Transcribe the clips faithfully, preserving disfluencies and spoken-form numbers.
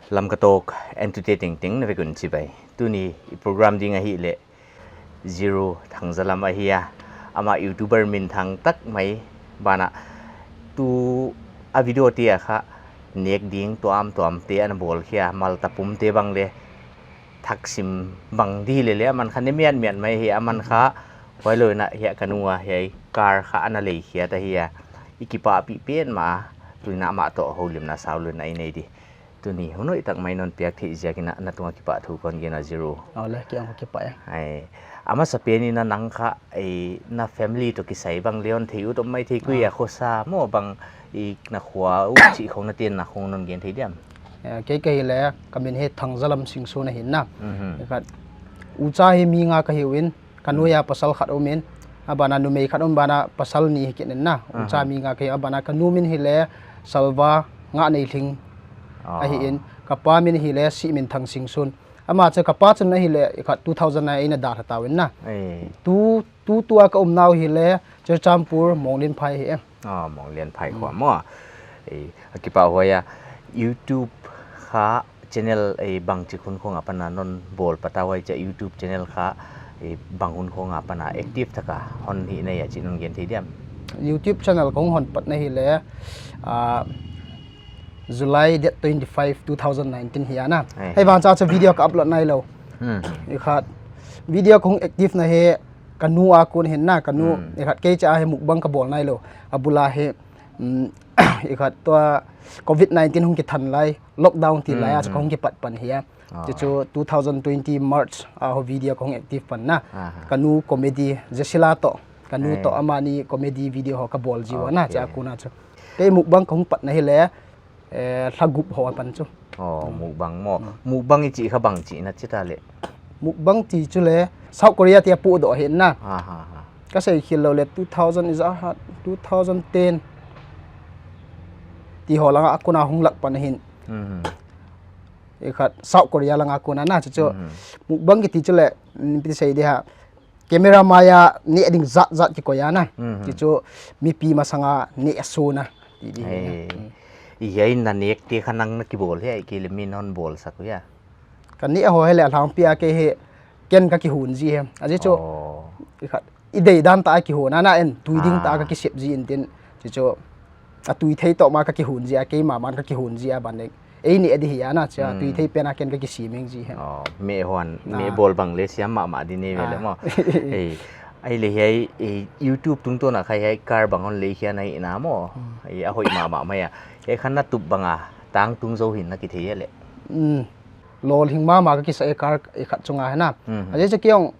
Lamka Talk entute tengteng na vekun chibai. Tuni i program ding ahile Zero Thangzalam ahi a. Ama YouTuber minthang tak mai bana tu a video te a kha nek ding tuam tuam te ana bol khia, malta pum te bang le thaksim bang di le le aman kha ne miat miat mai hi aman kha hoilou na hi a kanu a hi car kha ana lei khia ta hi a. I kipah pi pen ma tuni na ama to holimna sao lou na i nei di. Tuni hunoi tak mai non piak thei ziakin na tunga kipah thu kon gen a Zero. Ole, kei ang kipah e. Ai, ama sapen in na nang kha, ai, na family to kisai bang leon thei u to mai thei kui a khosa mo bang i na khua u chi khong na ten na khong non gen thei diam. Eh, kei ka hi le, ka min hi Thangzalam Singson ahin na. Mhm. Khat, ucha hi mi nga ka hi uin, ka nu ya pasal khat um in, abana numei khat um bana pasal ni hi kit in na. Ucha mi nga ka hi, abana ka nu min hi le Salva Nganeilhing ahi in, ka pa min hi le Siminthang Singson. Ama chu ka pa chun ahi le, khat two thousand nine a eina dalha tau in na. Eh. Tu, tu tua ka um nau hi le Churachandpur Monglenphai hi e. Ah, Monglenphai khua mo. Eh, a kipah huai a YouTube kha channel, eh, bang chi khun khong a pana non bol pata huai cha YouTube channel kha, eh, bang khun khong a pana active taka hon hi nei a chi non gen thei diam. YouTube channel kong hon pat na hi le, ah, July date twenty-five, two thousand nineteen hi ana. Eh. Hei vang cha cha video ka upload nai lou. Hmm. I khat video kong active na hi ka nu a kun hin na, ka nu, i khat kei cha hi mukbang ka bol nai lou. A bula hi, um, i khat tua covid nineteen hung kithan lai, lockdown ti lai a chu ka hung kipat pan hi a. Ah. Chu chu two thousand twenty March a ho video ka hung active pan na. Ka nu comedy, Jesila to, ka nu to amani comedy video ho ka bol jiu ana, chu a kun a chu. Kei mukbang ka hung pat na hi le, eh, lha gup ho a pan chu. Oh, mukbang mo. Mukbang i chi kha bang chi na chi ta le. Mukbang ti chu le, South Korea ti a pu do hi na. Ha, ha, ha. Ka sei khil lou le two thousand is a hat, two thousand ten. Ti ho langa a kun a hung lak pan hin. Mhm. I khat South Korea langa kun a na chu chu. Mhm. Mukbang kiti chu le, mm, pi sei di ha. Camera maiya neh ding jat jat kikoi a na. Mhm. Chu chu mipi masanga neh a suna. Ti di hi na. Eh. I hia in na nek te kha nang na kibol hi, ai kei le min hon bol sak u hia. Ka neh ho hi le a lhangpi a kei hi ken ka kihun ji hi. A ji chu. Oh. I khat, i dei dan ta a kihun a na en, tui ding ta ka kisep ji in tin. Chu chu. A tui thei to ma ka kihun ji a, kei ma man ka kihun ji a ban le. Ei ni a di hi ana cha, tui thei pen a ken ka kisi meng ji hi. Oh, me hon, me bol bang le siam ma ma di ne ve le mo. Ei, ai le hi ai, ei, YouTube tung to na khai hai car bang hon le hi ana i na mo. Ei, a hoi ma ma mai a. Ei khan na tup bang a, tang tung zo hin na ki thei le. Mm. Lol hing ma ma ka kisa e car e khat chunga hi na. A je cha kiong,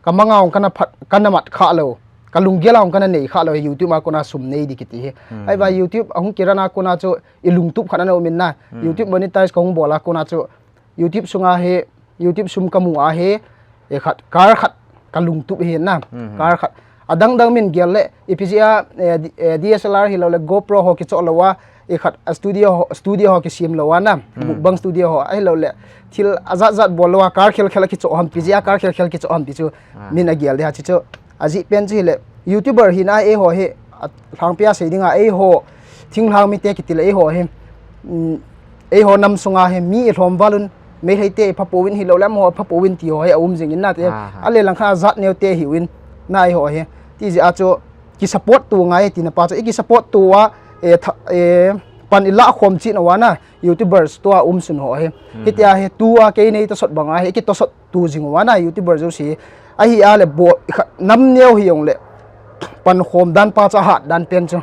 ka manga ong kana phat, kana mat kha lou. Ka lunggel a ong kana nei kha lou, YouTube a kona sum nei di kiti hi. Ai va YouTube a hung kiran a kona chu i lungtup khat ana um in na. YouTube monetize ka hung bol a kona chu YouTube sunga hi, YouTube sum ka mu a hi, e khat, car khat ka lungtup hi na. Car khat. A dang dang min gel le, ipi ji a, eh, D-, eh, D S L R hi lou le GoPro ho kichoh lou a, i khat a studio ho, studio ho kisem lou a na, mukbang studio ho, ahi lou le, thil a jat jat bol lou a, car khel khel a kichoh ham pi ji a, car khel khel kichoh ham pi chu, min a gel di ha chi chu, a ji pen chu hi le, YouTuber hi na ei ho hi, a lhangpi a sei ding a ei ho, thinglhang mite kiti le ei ho hi, mm, ei ho nam sunga hi mi i lhom val un, Meitei te i pha pouvin hi lou le, amaho pha pouvin ti ho hi a um jing in na te, a le lang kha a jat neo te hi u in, na ei ho hi, ti ji a chu, ki support tu ngai ti na pa chu, i ki support tu a, e, tha, e, pan i la khom chi na wa na, YouTubers tua um sun ho hi. Hitia hi tua kei nei ta sot bang a hi, ki ta sot tu jing wa na, YouTuber jo si. Ahi a le bo, kha, nam neo hi ong le, pan khom dan pa cha hat dan pen chu.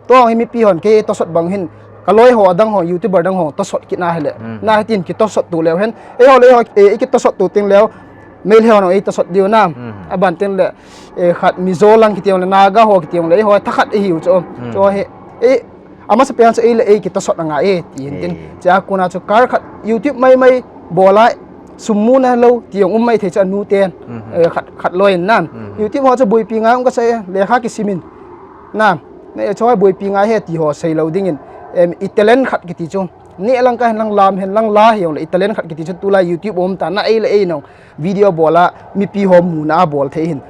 Tua hi mipi hon kei ta sot bang hin, ka loi ho adang ho, YouTuber dang ho, ta sot ki na hi le. Na hi tin ki ta sot tu leu hen. Ei ho le ho, e, ki ta sot tu ting leu. Mei le ho no ei ta sot diu na. A ban tin le, e, khat Mizo lang ki ti ong le, Naga ho ki ti ong le, ei ho, tha khat ei hi u chu. Chu hi, e, Ama sa pen chu ei le ei ki ta sot a ngai e, ti hin tin. Chia kuna chu car khat YouTube mai mai bol a sum mu na lou, ti ong um mai thei chu a nu ten. Eh, khat, khat loi in nan. YouTube ho chu buipi ngai ong ka sei, lekha ki sim in. Nan, ne choi buipi ngai he ti ho sei lou ding in. Em, i talent khat ki ti chu. Ni lang ka hen lang lam hen lang la hi ong le i talent khat ki ti chu tulai YouTube um ta na ei le ei nong video bol a mipi ho mu na a bol thei hin.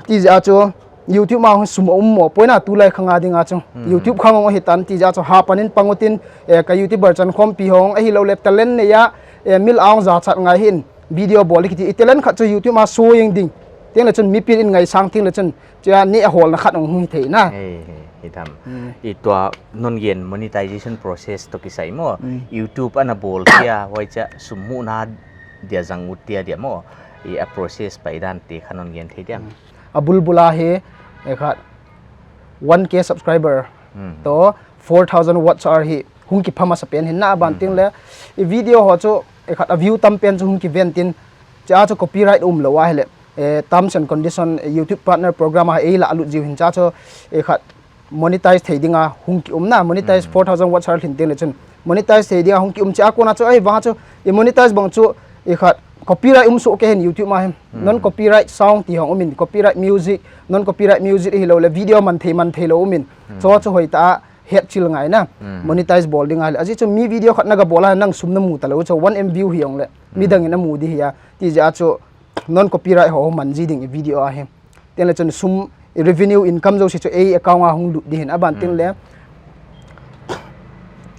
Ti ja chu. YouTube ma hung sum um mo, poina tulai khanga dinga chu. Hmm. YouTube khang hung hitan ti ja chu ha panin pangutin, eh, ka YouTuber chan khompi hong, ahilou le talent nei a, eh, mil aung ja chat ngai hin, video bol kiti, i talent khat chu YouTube ma show jeng ding. Teng le chun mipi in ngaisang teng le chun, chia ni a holna khat hung hi thei na. He, he, hi tham. Hmm. I tua non gen monetization process to kisai mo. Hmm. YouTube ana bol kia, hoi cha sum mu na dia jang ut dia dia mo. I a process pai dan te kha non gen thei dia. Hmm. A bulbul a hi, eh, khat one K subscriber Hmm. to four thousand watch hour hi hung kipha masa pen hin na ban Hmm. teng le. I video ho chu, eh, khat a view tam pen chu hung kiven tin. Chia chu copyright um lou a hile. Eh, terms and condition, eh, YouTube Partner Program a ei la lut jiu hin cha chu, eh, khat monetize thei dinga hung ki um na, monetize Hmm. four thousand watch hour lhin teng le chun. Monetize thei dinga hung ki um chia kona chu, ahivang chu, i monetize bang chu, i khat copyright um soh kei hin YouTube ma hin. Hmm. Non copyright sound ti hong um in, copyright music, non copyright music ahilou le, video man thei, man thei lou um in. Hmm. Chu chu hoi ta, het chil ngai na. Hmm. Monetize bol dinga le. Ajeh chu mi video khat na ga bol a nang sum na mu ta lou chu, one M view hi jong le. Hmm. Midang in a mu di hi a. Ti ja chu, non copyright ho man ji ding i video a hi. Teng le chun sum, i revenue income jouse chu ei account a hung lut di hin a ban teng le. Hmm.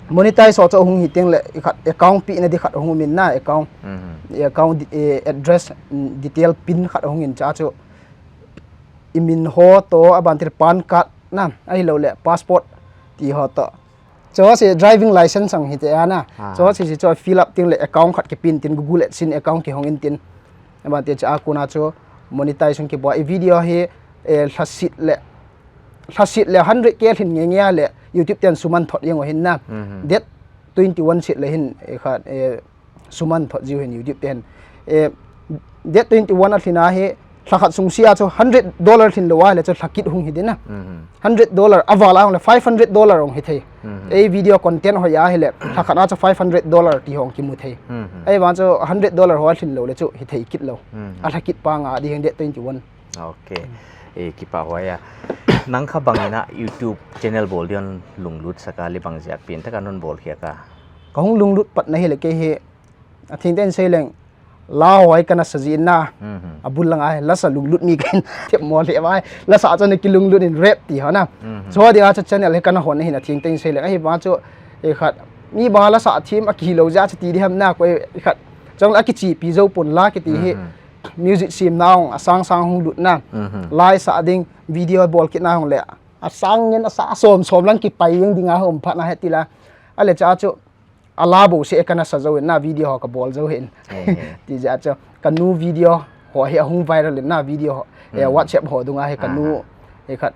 Monetize ho chu hung hi teng le, i khat account pi na di khat hung um in na account. Hmm. I account di-, eh, address, mm, detail pin khat hung in cha chu. I min ho to a ban teng le PAN card na, ahilou le passport ti ho to. Chu si driving license ang hi te ana. Ah. Chu si si chu fill up teng le account khat kipin tin Google AdSense account kihong in tin. Aban te cha kona chu monetize hung kibol i video hi, eh, lhasit le, lhasit le hundred K lhin nge nge le YouTube ten sum an thot jeng u hin na. Mhm. Date twenty-one sit le hin, eh, khat, eh, sum an thot jiu hin YouTube ten. Eh, date twenty-one a lhin a hi, lha khat sung sia chu hundred dollar lhin lou a le chu lha kit hung hi ding na. Mhm. Hundred dollar, a val a hung le five hundred dollar hung hi thei. Mhm. Ei video content hoi a hile, lha khat a chu five hundred dollar ti hung kimu thei. Mhm. Ahivang chu hundred dollar ho a lhin lou le chu hi thei kit lou. Mhm. A lha kit pa nga di hin date twenty-one. Ok. Hmm. Eh, kipah huai a. Nang kha bang in a YouTube channel bol di'n lunglut sah a le bang jeh a pen tah a non bol khia a? Ka hung lunglut patna hi le kei hi a thingte in sei leng la huai kana sa jin na. Mhm. A bul lang a hi la sa lunglut mi ka hin thep mo le vai. La sa chu na kilunglut in rap ti ho na. Mhm. Chu dia chu channel hi kana hon hin a thingte in sei leng. Ahivang chu, eh, khat mi bang la sa thim a kihilou jeh a chu ti di ham na ko, eh, khat. Chong la kichepi jou pon la kiti hi. Mhm. Music sem na hung, a sang sang hung lut na. Mhm. Lai sa ding, video bol kit na hung le. A sang ngen a sa som som lang kipai jeng ding a hung phat na he ti la. A le cha chu, a la bou se kana sa jou in na video ho ka bol jou hin. He, he. Ti jeh a chu, ka nu video ho hi a hung viral in na video ho. Eh, mhm. WhatsApp ho dung a hi ka nu, aha, eh, khat.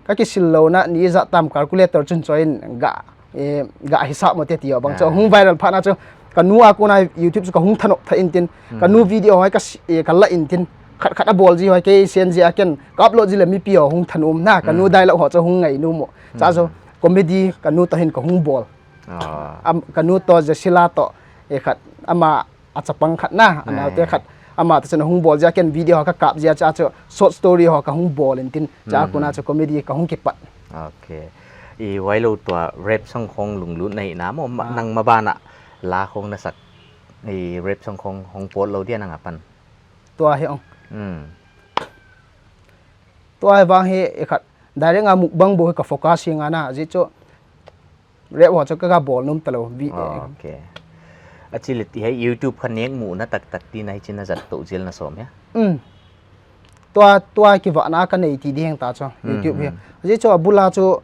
Ka kisil lou na, ni ijat tam calculator chun choi in ga, eh, ga hisap mo te ti ho bang chu. Ah. Hung viral phat na chu, ka nu a kona YouTube chu ka hung thanom tha in tin, ka nu, mhm, video ho ka si-, eh, ka la in tin, khat khat a bol ji ho kei sen ji a ken, ka upload ji le mipi ho hung thanom na, ka nu, mhm, dialogue ho chu hung ngainom mo. Cha chu, mhm, comedy ka nu toh hin ka hung bol. Ah. Am, ka nu toh Jesila toh, eh, khat, ama a chapang khat na, a naote, eh, khat, ama toh chun a hung bol jeh a ken video ho ka kap jeh a cha chu short story ho ka hung bol in tin cha, mhm, kona chu comedy ka hung kipat. Ok. I huai lou tua rap song khong lunglut na hi na mo, ma, ah, nang ma bana la khong na sak, i rap song khong hong pot lou dia nang a pan. Tua hi ong. Hmm. Tua hi vang hi, eh, khat direct a mukbang bou hi ka focus hi nga na, jeh chu rap ho chu ka, ka bol nom ta lou. Vi-, eh. Ok. A chi le ti hi YouTube kha nek mu na tak tak ti na hi chin na jat toh jel na som ya? Um. Tua, tua kivahna ka nei ti ding ta chu, hmm, YouTube hi. Hmm. Jeh chu a bul a chu,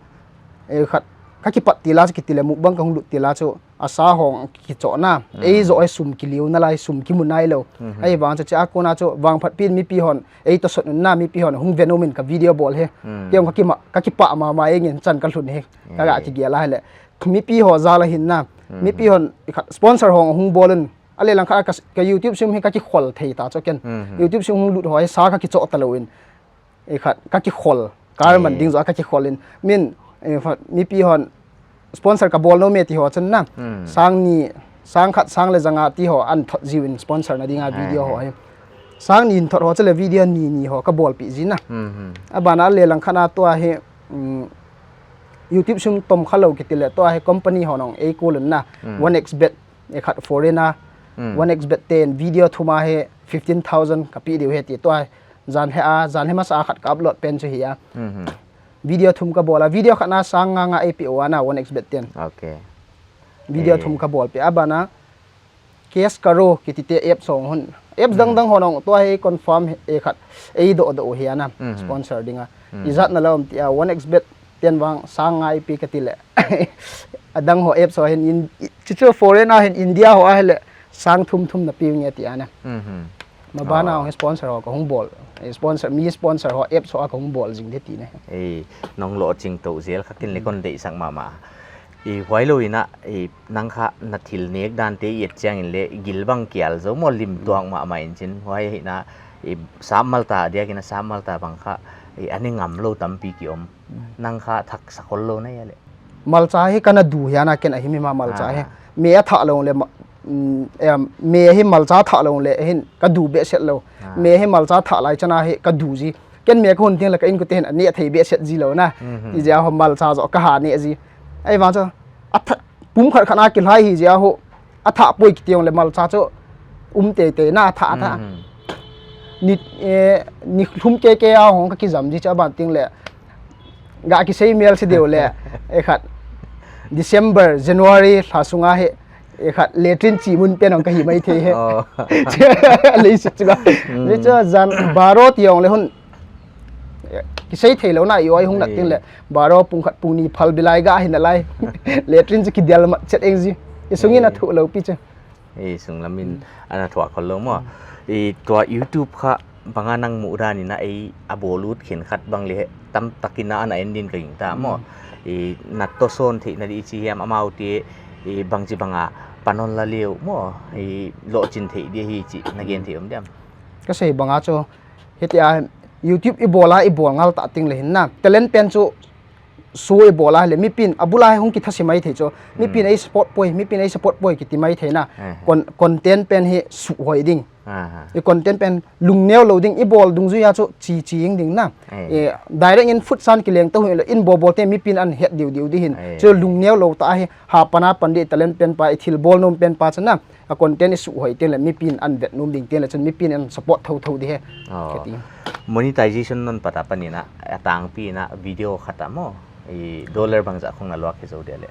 eh, khat, ka kipat til a chu kiti le mukbang ka hung lut til a chu, a sa hong kichoh na. Hmm. Ei jo ei sum kiliu na lai, sum kimu nai lou. Hmm. Ahivang chu cha kona chu, vangphat pin mipi hon, ei toh sot un na, mipi hon hung ve nom in ka video bol hi. Hmm. Kei ong ka kima, ka kipah mama e ngin chan ka lhun hi. Ka ga, eh, kigel a hi le. Mipi ho jal a hin na. Mhm. Mipi hon, i khat, sponsor ho hung bol un. A le lang khat ka, ka YouTube sum hi ka kikhol thei ta chu ken. Mhm. YouTube sum hung lut ho hi sa ka kichoh ta lou in. I khat, ka kikhol. Kar man, eh, ding jo ka kikhol in. Min, eh, khat, mipi hon sponsor ka bol nom e ti ho chun na. Hmm. Sang ni, sang khat, sang le ja nga ti ho an thot jiu in sponsor na ding a, eh, video ho hi. Sang ni in thot ho chu le video ni ni ho ka bolpi ji na. Mhm. A bana le lang khat na tua hi, um, YouTube sum tom kha lou kiti le tua hi company ho nong ei kol un na. Hmm. One X Bet, eh, khat foreign a. Hmm. One X Bet ten video thum a hi fifteen thousand ka pe diu hi ti tua hi. Jan he a, jan he masa a khat ka upload pen chu hi a. Mhm. Video thum ka bol a, video khat na sang nga nga eipe u ana one X bet ten. Okay. Video Eh. thum ka bol pe a bana. Cash Karo kiti te apps hong hun. Apps dang Hmm. dang hon hong tua hi confirm e khat. Ei do do hi ana Mhm. sponsor dinga. Hmm. Ijat na lom ti a one X bet ten vang sang nga eipe ka ti le. Adang ho apps ho hin in, chu chu foreign a hin India ho a hi le sang thum thum na pe nge ti ana. Mhm. Mabana Oh. hong sponsor ho ka hung bol. Eh, sponsor, mi sponsor ho apps ho a ka hung bol jing de ti ne. Eh, nong lo ching to zel kha kin le kon dei sak mama. I huai lo ina, i nang kha na thil nek dan te i et chiang in le gil bang kial zo mo lim tuang ma ma in chin. Huai hi na, i sam mal ta dia kina sam mal ta bang kha, i ani ngam lo tampi ki om. Nang kha thak sa khol lo na ya le. Malcha hi kana du hi ana ken a hi mi ma malcha Ah. hi. Me a tha lo le ma, mm, em, me hi malcha tha lo le hin ka du be set lo. Ah. Me hi malcha tha lai chana hi ka du ji. Ken me ka hun ting le ka in ku te hin a ne thei be set ji lo na. Mhm. I ja ho malcha zo ka ha ne ji. Ai vang cho. A tha, pum khat khat na ki lai hi ja ho. A tha poi ki tiong le malcha cho. Um te te na tha tha. Mhm. Ni, eh, ni lhum ke ke a hong ka ki jam ji cha ban ting le. Ga ki sei mel si deu le. E khat. December, January, lha sunga he. E khat, latrine chi mun pen hong ka hi mai thei he. Oh. Le si chu ga. Mm. Ni cho jan baro ti hong le hun. Kisei thei lo na i oi hung nat ting le, baro pung khat pung ni phal bilai ga hin alai. Latrine chu kidel mat chet eng ji. I sungin a thu lo pi chu. I sung lamin ana thuak khol lo mo. I tua YouTube kha banga nang mu dan ina ei a bolut khin khat bang le tam takin a ana en din ka ging ta mo. I nat to son thei na di chi hiam amau ti i bang chi banga panon la leu mo. I lo chin thei di hi chi na gen thei um diam. Ka sei banga chu Hitia YouTube i bol a, i bol ngal ta ting le hin na. Talent pen chu show i bol a le, mipin a bul a hung kitha si mai thei chu. Mipin ei support poi, mipin ei support poi kiti mai thei na. Eh, eh. Con-, content pen hi suhoi ding. Aha. I content pen lungneo lo ding, i bol dungjui a chu chi chi ing ding na. Eh. Eh, direct in phutsan kileng to hu le in bol bol te mipin an het diu diu di hin. Eh. Chu lungneo lo ta hi ha pana pan di talent pen pa i thil bol nom pen pa chu na. A content i suhoi teng le mipin an vet nom ding teng le chun mipin an support tho tho di he. Oh. Kati. Monetization non pata panina, a tangpi na video khat a mo. I dollar bang ja khong na luak ke zo dia le.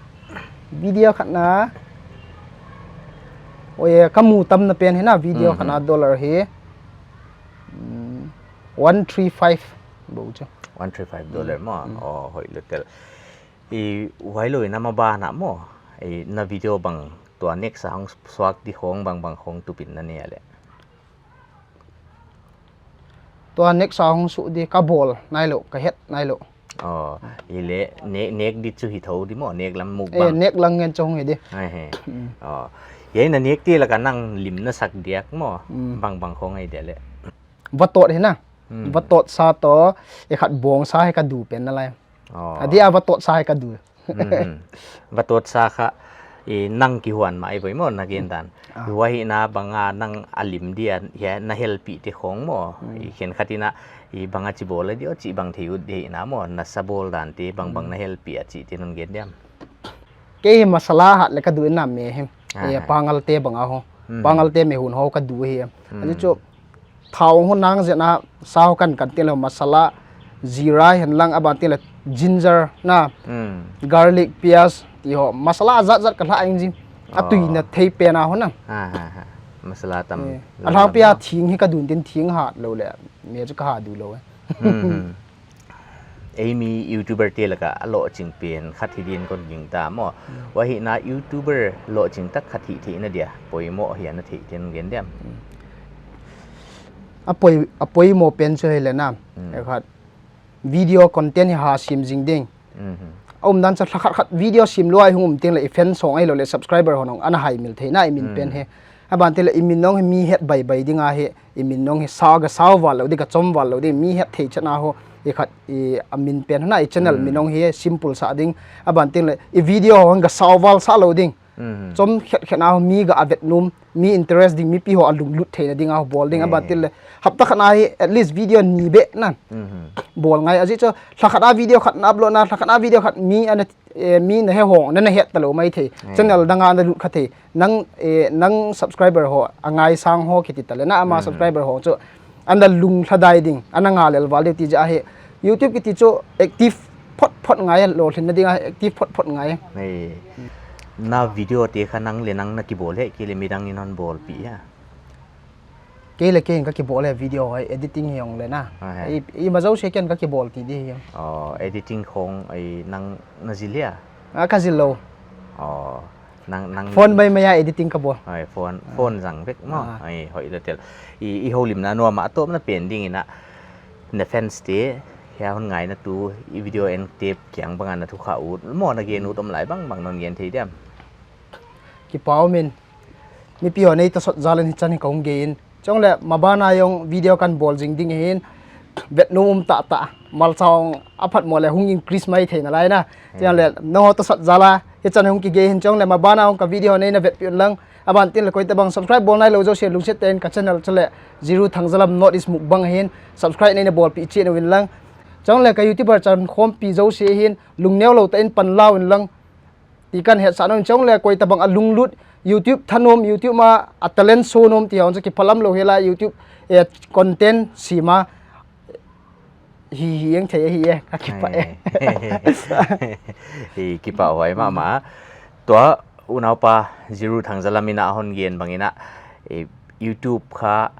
Video khat na. Oye, ka mu tam na pen he na video khat na dollar he. Mm, one three five bo chu. One three five dollar mo. Mm. Oh, hoi lo tel. I huai lo i na ma ba na mo. I na video bang tua next a hong suak di hong bang bang hong tupin na ne le. Tua next a hong su di ka bol nai lo, ka het nai lo. Oh, i le ne-, nek di chu hi tho di mo, nek lam muk bang. Eh, nek lang ngen chu hong hi di. Ai he. Mm. Oh. Ye na nek ti la ka nang lim na sak diak mo. Mm. Bang bang hong ai de le. Vatot hi na. Mm. Vatot sa to, e khat bong sa he ka du pen na lai. Oh. Adi a vatot sa he ka du. Mhm. Vatot sa kha, i nang kihuan ma i voi mo na gen dan. Ah. Huai hi na banga nang alim dia, hia na helpi te khong mo. Mm. I khen khat i na, i banga chi bol di o chi bang thei ut di na mo, na sa bol dan te bang bang na helpi a chi te non gen diam. Kei hi masala hat le ka du na me hi. Ah, e, ah. Pangal te banga ho. Mm. Pangal te me hun ho ka du hi. Mm. Ani chu, Thao hon nang jeh na, sao kan kan ti lo masala, jeera hen lang aban ti le ginger na, Hmm. garlic, piaz, ti ho, masala jat jat ka hla eng jing. A tui Oh. na thei pen a ho na. Ha, ha, ha. Masala tam Eh, lo a lang lam pia lo. Thing hi ka dun tin thing hat lo le, me chu ka ha du lo eh. Hmm, hmm. Eimi YouTuber te laka a lohching pen khat hi din kon ging ta mo. Hmm. Huai hi na YouTuber lohching tak khat hi theihna dia poimoh hi ana thei ten gen diam. Hmm. A poi, a poimoh pen chu hi le na. Hmm. E khat video content hi ha sim jing ding. Hmm. A um dan cha lha khat khat video sim lou a i hung um teng le i fan song ahilou le subscriber hon hong ana hai mil thei na i min pen Hmm. hi. Aban te le i min nong hi mi het bai bai ding a hi. I min nong hi sao ga sao val lo di, ga chom val lo di, mi het thei chan a ho, i khat, i a min pen hona, i channel Hmm. min nong hi simple sa ding, aban teng le, i video ho ga sao val sa lo ding. Hmm. Chom khet khet a ho, mi ga a vet nom, mi interest ding, mipi ho a lunglut theina ding a ho bol ding, aban Hmm. teng le, hapta khat na hi, at least video ni be na. Hmm. Bol ngai, aji cho, lha khat a video khat na upload na, lha khat a video khat mi ana eh, mi na he hong, na na het ta lo mai thei. Eh. Channel dang a na lut kha thei. Nang, eh, nang subscriber ho, a ngai sang ho kiti ta le na ama Hmm. subscriber ho chu. Ana lunglhadai ding, ana ngalel val ding ti jeh ahi. YouTube kiti chu active phot phot ngai, lolhinna ding ahi, active phot phot ngai. Nei. Na video te kha nang le nang na kibol he, kei le midang in hon bolpi a? Kei le kei in ka kibol he, video hoi, editing hi jong le na. Ah, he. I, ima jouse ken ka kibol ti di hi. Oh, editing khong ai nang na jil hia? Ah, ka jil lou. Oh, nang, nang phone mai mai a editing ka bol. Ai, phone, phone jang bek mo. Ah. Ai, hoi le tel. I, i houlimna nom a topna pen ding in a, na fans te, hia hon ngaina tu, i video en te kiang banga na thu kha ut, mo na gen ut um lai bang bang non gen thei diam? Kipa um in. Mipi ho nei tosot jal in hichan hi ka hung gei in. Chule mabana jong video kan bol jing ding ahin. Vet nom um tah tah. Malcha jong aphat mo le hung increase mai thei nalai na. Chule nangho tosot jal a hichan hung kigei hin, chule mabana jong ka video nei na vetpi un lang. Aban tin le koi tabang subscribe bol nailou jouse lungset tah in ka channel chule Jiru Thangjalam North East Mukbang ahin. Subscribe nei na bolpi cheh un lang. Chule ka YouTuber chan khompi jouse hin lungneo lou tah in pan lau in lang. Ti kan hetsah nom in, chule koi tabang a lunglut, YouTube thanom, YouTube ma a talent show nom ti hon chu kiphalam lou hela YouTube, eh, content sima hi, hi jeng thei ahi e, ka kipah e. Hi kipah hoi mama. Tua unaopa Jiru Thangjalam in a hon gen bang in a, eh, YouTube kha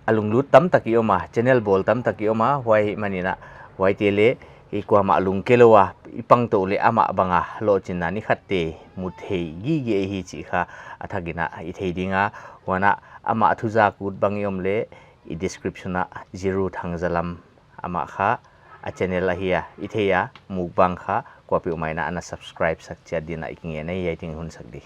a lunglut tamtah i um a, channel bol tamtah i um a, huai hi man in a, huai te le, i kuama lungke lou a, i pang tou le ama banga lochinna ni khat te mu thei gige hi chi kha a thak in a, i thei ding a, huan a ama thu ja kut bang i um le, i description a Jiru Thangjalam ama kha a channel ahi a, i thei a, mukbang kha, kuapi um a in a ana subscribe sak chiat din a i kingen a, i ai ting hun sak di.